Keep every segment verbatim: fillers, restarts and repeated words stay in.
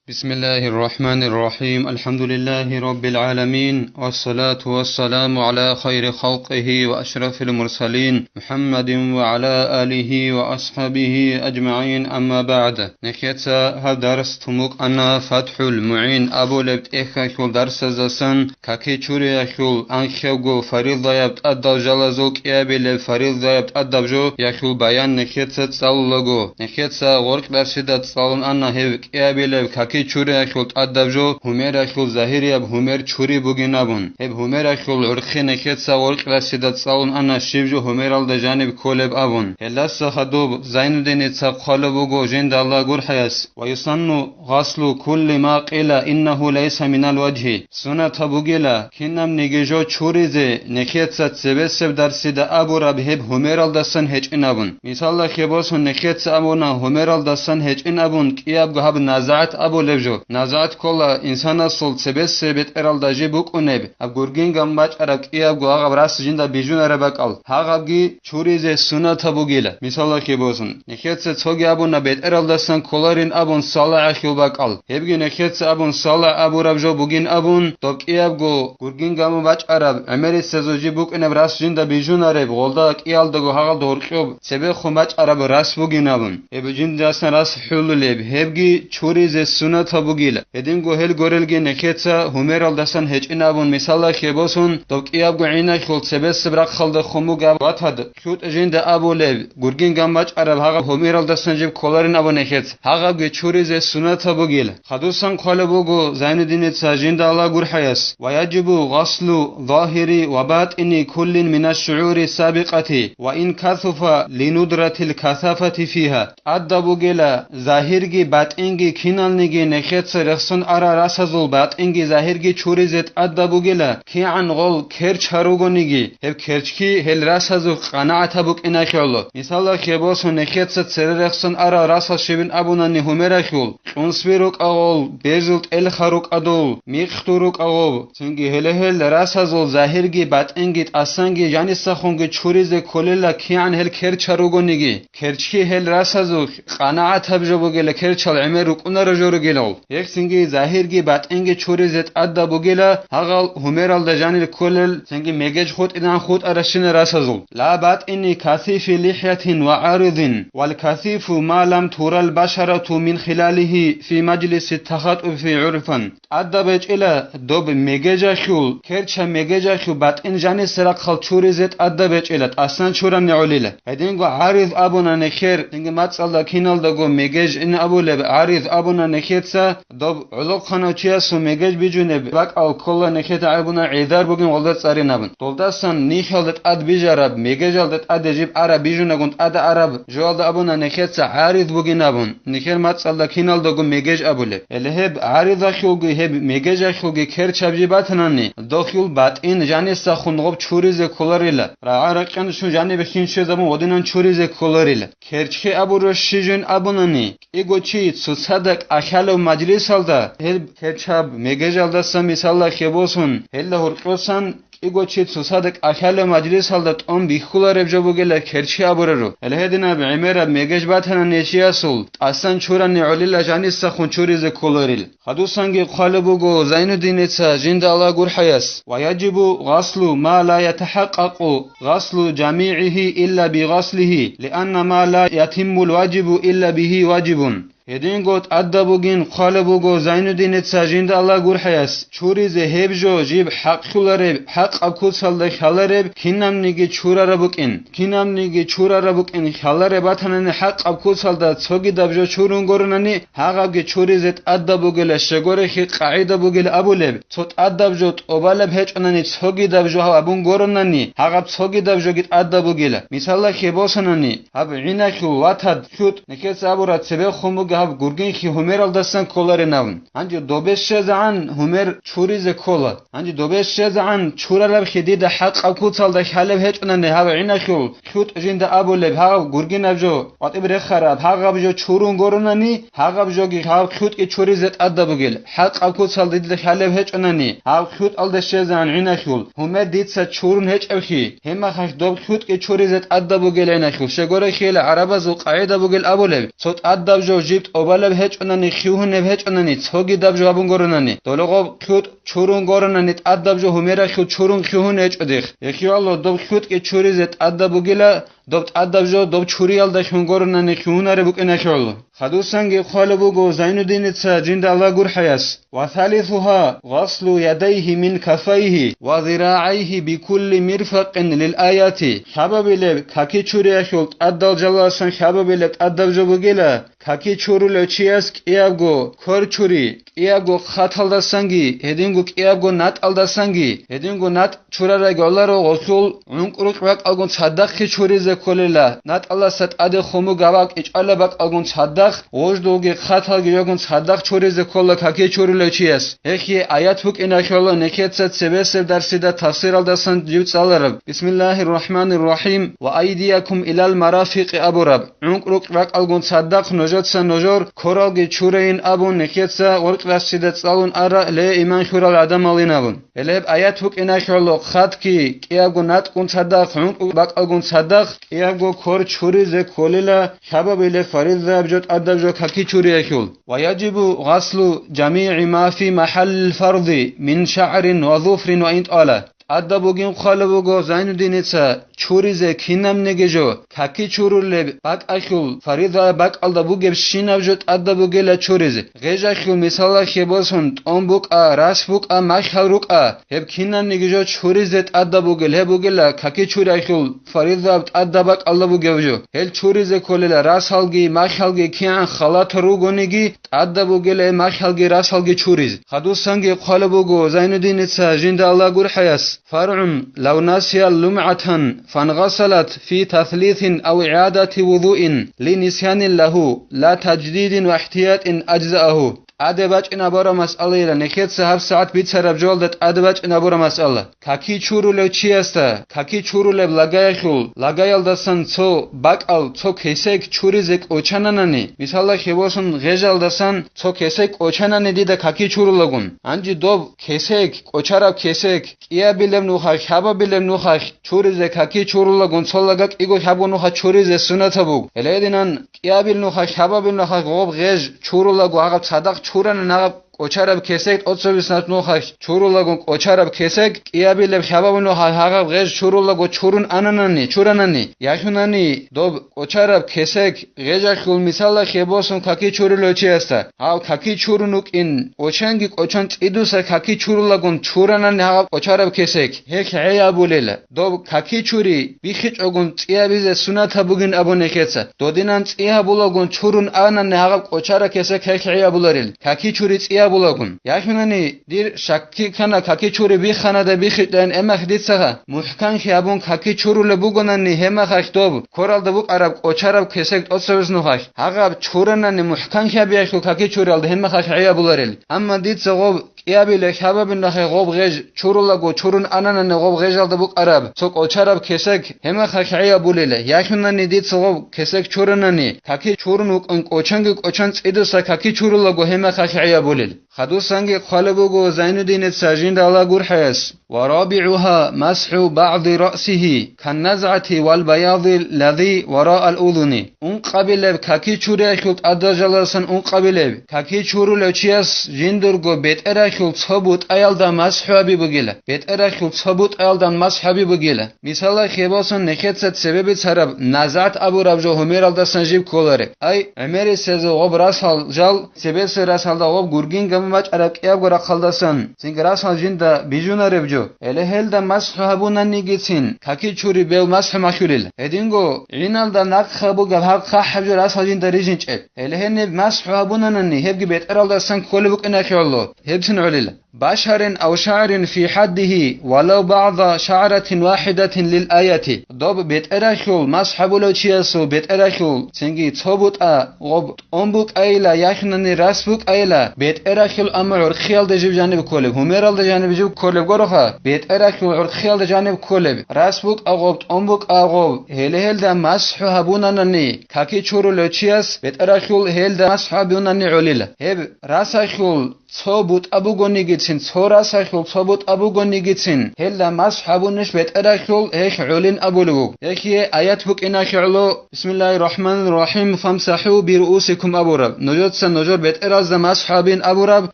بسم الله الرحمن الرحيم. الحمد لله رب العالمين. والصلاة والسلام على خير خلقه وأشرف المرسلين محمد وعلى آله وأصحابه أجمعين. أما بعد. Нехеца гьаб дарс тумукъана ФатхӀул МугӀин абулеб тӀехьалъул дарсаздасан каки чуриялъул анхьавго фаризаяб тӀадал жалазул кӀиабилеб фаризаяб тӀадаб жо яхьул баян нехеца цӀалулаго. Нехеца гъоркь дарсида цӀалун ана гьеб кӀиабилеб каки чуриялъул тӀадаб жо гьумералъул загьирияб гьумер чури бугин абун. Гьеб гьумералъул гӀурхъи нехеца гъоркь дарсида цӀалун ана щиб жо гьумералда жаниб кколеб абун. Гьелдаса хадуб Зайнуддиница хъвалеб буго жинда Аллагь гурхӀаяс: «Ва юсанну гъаслу кулли ма къила иннагьу лайса минал важгьи». Сунатаб бугила, кинабниги жо чуризе нехеца цебесеб дарсида абураб гьеб гьумералдасан гьечӀин абун. Мисалда хебосун нехеца абуна гьумералдасан гьечӀин абун кӀиябго гьаб назагӀат абулеб жо. НазагӀат ккола инсанасул цебесеб бетӀералда жиб букӀунеб, гьаб гургин ган бачӀараб кӀиябго гьагъаб рас жинда бижунараб бакӀал, гьагъабги чуризе сунатаб бугила. Мисалалъе босун, нехеца цоги абуна бетӀералдасан кколарин абун салагӀахьул бакӀал. Гьебги нехеца абун салагӀ абураб жо бугин абун, доб кӀиябго гургин гамун бачӀараб, гӀемерисезул жиб букӀинаб рас жинда бижунареб, гъолда кӀиялдаго гьагъалда гьоркьоб цебехун бачӀараб рас бугин абун. Гьеб жиндасан рас хӀулулеб, гьебги чуризе сунатаб бугила. Гьединго гьел горелги нехеца гьумералдасан гьечӀин абун мисалалъе босун, доб кӀиябго гӀинахьул цебесеб рахъалда хун бугеб ватад, хьутӀ жинда абулеб, гургин ган бачӀараб гьагъаб гьумералдасан жиб кколарин абун нехеца, гьагъабги чуризе сунатаб бугила. Хадусан хъвалеб буго Зайнуддиница жинда Аллагь гурхӀаяс: «Ва яжибу гъаслу загьири ва батӀини куллин минаш шугӀури сабикъати ва ин касуфа линудратил касафати фигьа». ТӀадаб бугела, загьирги батӀинги киналниги нехеца рехсон ара расазул батӀинги загьирги чуризе тӀадаб бугела, кигӀан гъол керч гьаругониги, гьеб керчги гьел расазухъ къанагӀатаб букӀинахьоло. Мисалалъе босун, нехеца цере рехсон ара расал щибин абунани гьумерахьул, кьунсби рукӀа гъол, бежул тӀелха рукӀа дол, микьду рукӀа гъоб, цинги гьеле гьел расазул загьирги батӀинги тӀасанги жанисахунги чуризе кколела кигӀан гьел керча ругониги, керчги гьел расазухъ къанагӀатаб жо бугела керчал гӀемер рукӀунаро жо ругелал. Гьехцинги загьирги батӀинги чуризе тӀадаб бугела гьагъал гьумералда жанир кколел, цинги мегеж хутӀинан хутӀаращина расазул. Ла батӀини касифи лихӀятин ва гӀаризин, вал касифу ма лам турал башарату мин хилалихи фи мажлиси тахатӀуфи гӀурфан. ТӀадаб гьечӀила доб мегежахьул, керча мегежахьу батӀин жаниса рахъал чуризе тӀадаб гьечӀила, тӀасан чурани гӀолила. Гьединго гӀариз абуна нехер, цинги мацӀалда киналдаго мегеж ин абулеб гӀариз абуна нехеца, доб гӀолохъанав чиясул мегеж бижунеб бакӀал ккола нехеца гӀайбуна гӀедар бугин гъолда цӀаринабун. Долдасан нихалда тӀад бижараб, мегежалда тӀаде жиб араб бижунагун тӀада араб жоялда абуна нехеца гӀариз бугин абун. Нихер мацӀалда киналдаго мегеж абулеб. Гьеле гьеб гӀаризахьулги гьеб мегежахьулги керчаб жиб батанани, дохьул батӀин жанисахун гъоб чуризе кколарила, рагӀа-ракьан щун жанибе хин щвезабун гъодинан чуризе кколарила. Керчхи абураб щижин абунани, кӀиго чи цоцазда кӀалъалев мажлисалда, гьеб керчаб мегежалдаса мисалалъе босун, гьелда гьоркьосан, кӀиго чи цоцазда кӀалъалев мажлисалда тӀон бихьулареб жо бугела керчи абураро. Гьеле гьединаб гӀемераб мегеж батана нечиясул, тӀасан чурани гӀолила жанисахун чуризе кколарил. Хадусанги хъвалеб буго Зайнуддиница жинда Аллагь гурхӀаяс: «Ва яжибу гъаслу ма ла ятахӀакъакъу гъаслу жамигӀигьи илла би гъаслигьи, лианна ма ла ятиммул важибу илла бигьи важибун». Гьединго тӀадаб бугин хъвалеб буго Зайнуддиница жинда Аллагь гурхӀаяс, чуризе гьеб жо жиб хӀакълъулареб, хӀакъаб куцалда хьалареб, кинабниги чурараб букӀин, кинабниги чурараб букӀин хьалареб батанани хӀакъаб куцалда цогидаб жо чурун горунани, гьагъабги чуризе тӀадаб бугела щегорехи къагӀида бугел абулеб, цо тӀадаб жо тӀобалеб гьечӀонани цогидаб жо гьаб абун горунани, гьагъаб цогидаб жоги тӀадаб бугела. Мисалалъе босанани, гьаб гӀинахьул ватад хьутӀ, нехеца абураб цебехун буго гьаб гургинхьи гьумералдасан кколарин абун. Гьанже добе щвезегӀан гьумер чуризе ккола. Гьанже добе щвезегӀан чурарабхьи дида хӀакъаб куцалда хьалеб гьечӀонани гьаб гӀинахьул хьутӀ жинда абулеб гьаб гургинаб жо, къватӀиб рехараб гьагъаб жо чурун горунани, гьагъаб жоги гьаб хьутӀги чуризе тӀадаб бугел. ХӀакъаб куцалда дида хьалеб гьечӀонани, гьаб хьутӀалда щвезегӀан гӀинахьул, гьумер дица чурун гьечӀебхьи, гьебмехалъ доб хьутӀги чуризе тӀадаб бугел гӀинахьул, щегорехьила гӀарабазул къагӀида бугел абулеб, цо тӀадаб жо жиб тӀобалеб гьечӀонани, хьугьунеб гьечӀонани, цогидаб жо гьабун горунани, доле гъоб хьутӀ чурун горунани, тӀадаб жо гьумералъул чурун хьугьун гьечӀо дихъ. Гьехъе, Аллагь, доб хьутӀги чуризе тӀадаб бугила, доб тӀадаб жо доб чуриялда хьун горунани хьугьунареб букӀиналъул. Хадусанги хъвалеб буго Зайнуддиница жинда Аллагь гурхӀаяс: «Ва салисугьа гъаслу ядайгьи мин кафайгьи ва зирагӀайгьи бикулли мирфакъин лил аяти». Хабабилеб каки чуриялъул тӀадал жалалъун хабабилеб тӀадаб жо бугила, каки чурулев чияс кӀиябго квер чури, кӀиябго хъаталдасанги, гьединго кӀиябго натӀалдасанги, гьединго натӀ чурарай гӀоларо гъолъул гӀункӀрукь бакӀалгун цадахъги чуризе кколила, натӀаласа тӀаде хуму гавал кӀичӀалаб бакӀалгун цадахъ, гъуждулги хъаталги йогун цадахъ чуризе ккола каки чурулев чияс. Гьехъе аят букӀиналъула нехеца цебесеб дарсида тафсиралдасан жив цӀалараб: «Бисмиллагьир рахӀманир рахӀим, ва айдиякум илал марафикъи» абураб. ГӀункӀрукь бакӀалгун цадахъ нужеца нужер коралги чурейин абун нехеца гъоркь дарсида цӀалун ара, ле, иман лъурал гӀадамалин абун. Гьелеб аят букӀиналъула хъатги кӀиябго натӀгун цадахъ, гӀункӀкӀ бакӀалгун цадахъ, кӀиябго квер чуризе кколила хабабилеб фаризаяб жо тӀадаб жо каки чуриялъул. «Ва яжибу гъаслу жамигӀи ма фи махӀаллил фарзи мин шагӀрин ва зуфрин ва ин тӀала». ТӀадаб бугин хъвалеб буго Зайнуддиница чуризе кинабниги жо, каки чурулеб бакӀалъул фаризаяб бакӀалда бугебщинаб жо тӀадаб бугила чуризе. Гъежалъул мисалалъе босун, тӀом букӀа, рас букӀа, махьал рукӀа, гьеб кинабниги жо чуризе тӀадаб бугел, гьеб бугила каки чуриялъул фаризаяб тӀадаб бакӀалда бугеб жо. Гьел чуризе кколила расалги, махьалги кигӀан халатал ругониги, тӀадаб бугила гьеб махьалги расалги чуриз. Хадусанги хъвалеб буго Зайнуддиница жинда Аллагь гурхӀаяс: «Фаргъун, лав насия лумгӀатан фангъасалат фи таслисин ав игӀадати вузуин ли нисянин лагьу, ла таждидин ва ихтиятин аджзаагьу». ТӀаде бачӀин абураб масъалайила, нехеца гьабсагӀат бицараб жоялда тӀаде бачӀин абураб масъала. Каки чурулев чиясда, каки чурулеб лагаялъул, лагаялдасан цо бакӀал, цо кесек чуризе кӀочананани, мисалда, хеболъун гъежалдасан цо кесек кӀочанани дида каки чурулагун, гьанже доб кесек, кӀочараб кесек, кӀиабилеб нухалъ, хабабилеб нухалъ чуризе каки чурулагун, цо лага кӀиго хабго нухалъ чуризе сунатаб буго. Гьеле гьединан кӀиабил нухалъ, хабабил нухалъ гъоб гъеж чурулаго, гьагъаб цадахъ чурана, гьагъаб кӀочараб кесек, тӀоцебесеб нухалъ чурулагун кӀочараб кесек, кӀиабилеб хабаб нухалъ гьагъаб гъеж чурулаго чурун ананани, чуранани, яхӀунани доб кӀочараб кесек гъежалъул мисалалъе босун каки чурулев чиясда, гьав каки чурун вукӀин, кӀочанги кӀочан цӀидуса каки чурулагун чуранани гьагъаб кӀочараб кесек, гьелъ гӀей абулела. Доб каки чури биххичӀогун цӀи гьабизе сунатаб бугин абун нехеца, додинан цӀи гьабулагун чурун анани гьагъаб кӀочараб кесек гьелъ гӀей абуларел, каки чури цӀи гьабулагун. ЯхӀунани дир щакки ккана каки чури бихханада биххичӀайин, эмах дицаха мухӀканлъи гьабун каки чурулеб бугонани, гьемахалъ доб коралда букӀараб кӀочараб кесек тӀоцебесеб нухалъ гьагъаб чуранани мухӀканлъи гьабиялъул каки чуриялда гьемахалъ гӀей абуларел. Амма дица гъоб кӀиабилеб хабабил нухалъ гъоб гъеж чурулаго чурун ананани гъоб гъежалда букӀараб цо кӀочараб кесек гьемахалъ гӀей абулела, яхӀунани дица гъоб кесек чуранани, каки чурун вукӀун кӀочанги кӀочан цӀидуса каки чурулаго гьемахалъ гӀей абулел. Хадусанги хъвалеб буго Зайнуддиница жинда Аллагь гурхӀаяс: «Ва рабигӀугьа масхӀу багӀди раъсигьи, канназгӀати вал баяди лази вараал узуни». Ункъабилеб каки чуриялъул тӀадал жалалъан ункъабилеб, каки чурулев чияс жиндирго бетӀералъул цо бутӀаялда масхӀу гьаби бугила, бетӀералъул цо бутӀаялда масхӀу гьаби бугила. Мисалалъе босун, нехеца цебе бицараб назгӀат абураб жо гьумералдасан жиб кколареб. Ай, гӀемерисезул гъоб расал жал, цебесел расалда гъоб гургин гамун бачӀараб кӀиябго рахъалдасан, цинги расал жинда бижунареб жо. Гьеле гьелда масхӀу гьабунанигицин, каки чури бев масхӀу малъулел. Гьединго гӀиналда нахъа бугеб гьаб хъахӀаб жо расал жинда рижинчӀеб. Гьеле гьениб масхӀу гьабунанани, гьебги бетӀералдасан кколеб букӀиналъе гӀоло, гьебцин гӀолила. «Башарин ав шагӀрин фи хӀаддигьи, валав багӀда шагӀратин вахӀидатин лил аяти». Доб бетӀералъул, масхӀу гьабулев чиясул бетӀералъул, цинги цо бутӀа гъоб тӀом букӀайила, яхӀунани рас букӀайила, бетӀералъул амма гӀурхъиялда жиб жаниб кколеб, гьумералда жаниб жиб кколеб гуроха, бетӀералъул гӀурхъиялда жаниб кколеб, рас букӀа гъоб, тӀом букӀа гъоб, гьеле гьелда масхӀу гьабунанани, каки чурулев чияс бетӀералъул гьелда масхӀу гьабунани гӀолила. Гьеб расалъул цо бутӀа бугонигицин, цо расахьул цо бутӀа бугонигицин, гьелда масхӀ гьабунищ бетӀерахьул гьехь гӀолин абулеб буго. Гьехие аят букӀиналъе гӀоло, Бисмиллагьир рахӀманир рахӀим, «Фамсахьу бируусикум» абураб, нужеца нужер бетӀеразда масхӀ гьабин абураб,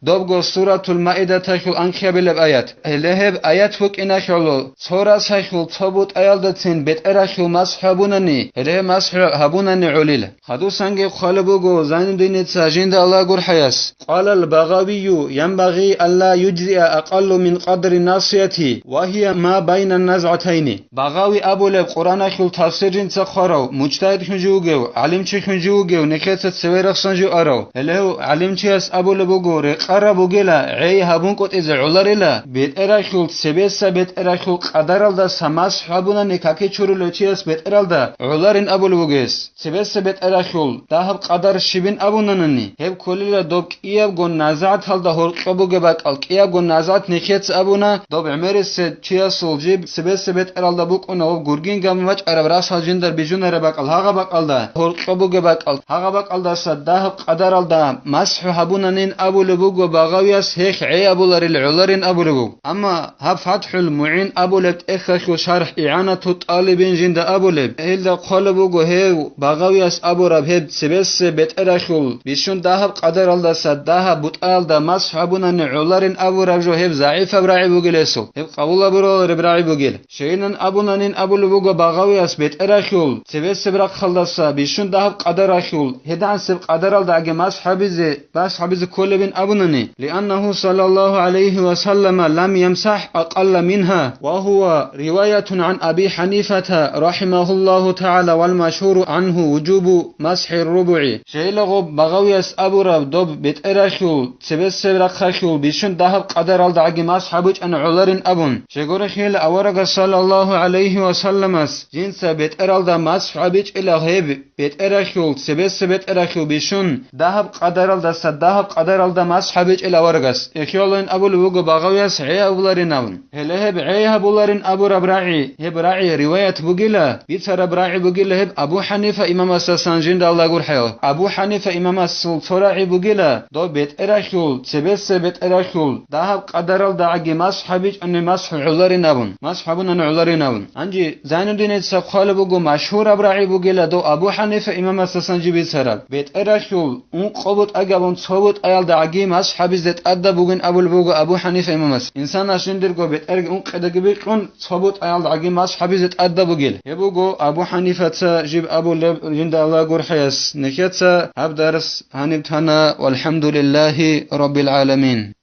добго Суратул Маидаталъул анлъабилеб аят. Гьеле гьеб аят букӀиналъе гӀоло, цо расахьул цо бутӀаялдацин бетӀерахьул масхӀ гьабунани, гьеле гьеб масхӀ гьабунани гӀолила. Хадусанги хъвалеб буго Зайнуддиница жинда Аллагь гурхӀаяс: «Къалал Багъавию: янбагъи алла юджзиа акъаллу мин къадри насияти ва гьия ма байна назгӀатайни». Багъави абулеб, Къураналъул тафсир жинца хъварав, мужтагьид хӀунжи вугев, гӀалимчи хӀунжи вугев, нехеца цеве рахсан жо арав. Гьелев гӀалимчияс абулеб буго, рекъараб бугела, гӀей гьабун къотӀизе гӀоларила, бетӀерахьул, цебеса бетӀерахьул къадаралдаса масхӀ гьабунани каки чурулев чияс бетӀералда гӀоларин абулеб бугес. Цебеса бетӀерахьул дагьаб къадар щибин абунанани, гьеб кколила доб кӀиябго назгӀаталда гьоркьоб бугеб бакӀал, кӀиябго назгӀат нехеца абуна, доб гӀемерисеб чиясул жиб цебеса бетӀералда букӀуна ва гургин габун бачӀараб расал жиндар бижунареб бакӀал, гьагъа бакӀалда гьоркьоб бугеб бакӀал, гьагъа бакӀалдаса дагьаб къадаралда масхӀу гьабунанин абулеб буго Багъавияс, гьехь гӀей абуларил гӀоларин абулеб буго. Амма гьаб ФатхӀул МугӀин абулеб тӀехьалъул шархӀ ИгӀанату тӀалибин жинда абулеб, гьелда хъвалеб буго гьев Багъавияс абураб гьеб цебесеб бетӀерахьул бищун дагьаб къадаралдаса дагьаб бутӀаялда масхӀ гьабунани гӀоларин абураб жо гьеб загӀипаб рагӀи бугел гьесул, гьеб къабул гьабуралареб рагӀи бугел. Щайилан абунанин абулеб буго Багъавияс бетӀерахьул цебесеб рахъалдаса бищун дагьаб къадарахьул гьедигӀансеб къадаралдаги масхӀ гьабизе, масхӀ гьабизе кколебин абунани, лианнагьу саллаллагьу гӀалайгьи ва саллама лам ямсахӀ акъалла мингьа, ва гьува риваятун гӀан Аби ХӀанифата рахӀимагьуллагьу тагӀала вал машгьуру гӀангьу вужубу масхӀир рубугӀи. Щайилаго Багъавияс абураб доб бетӀерахьул цебесеб рахъалъул бищун дагьаб къадаралдаги масхӀ гьабичӀан гӀоларин абун. Щайгурелъул аварагас саллаллагьу гӀалайгьи ва салламас жинца бетӀералда масхӀ гьабичӀила гьеб бетӀерахьул, цебесеб бетӀерахьул бищун, дагьаб къадаралдаса дагьаб къадаралда масхӀ гьабичӀел аварагас. Ихьолин абулеб буго Багъавияс гӀей абуларин абун. Гьеле гьеб гӀей гьабуларин абураб рагӀи, гьеб рагӀи риваят бугила, бицараб рагӀи бугила гьеб Абу ХӀанифа имамасдасан жинда Аллагь гурхӀаял. Абу ХӀанифа имамасул цо рагӀи бугила, доб бетӀерахьул, цебесеб бетӀерахьул, дагьаб къадаралдагӀаги масхӀ гьабичӀани масхӀ гӀоларин абун, масхӀ гьабунани гӀоларин абун. Гьанже Зайнуддиница хъвалеб буго, машгьураб рагӀи бугила дов Абу ХӀанифа имамасдасан жиб бицараб. БетӀерахьул ункъо бутӀа габун цо бутӀаялдагӀаги масхӀ гьабизе тӀадаб бугин абулеб буго Абу ХӀанифа имамас. Инсанас жиндирго бетӀерги ункъидаги бикьун, цо бутӀаялдагӀаги масхӀ гьабизе тӀадаб бугел. Гьеб буго Абу ХӀанифаца жиб абулеб жинда Аллагь гурхӀаяс. Нехеца гьаб дарс гьаниб тана, валхӀамдулиллагьи раббил гӀаламин.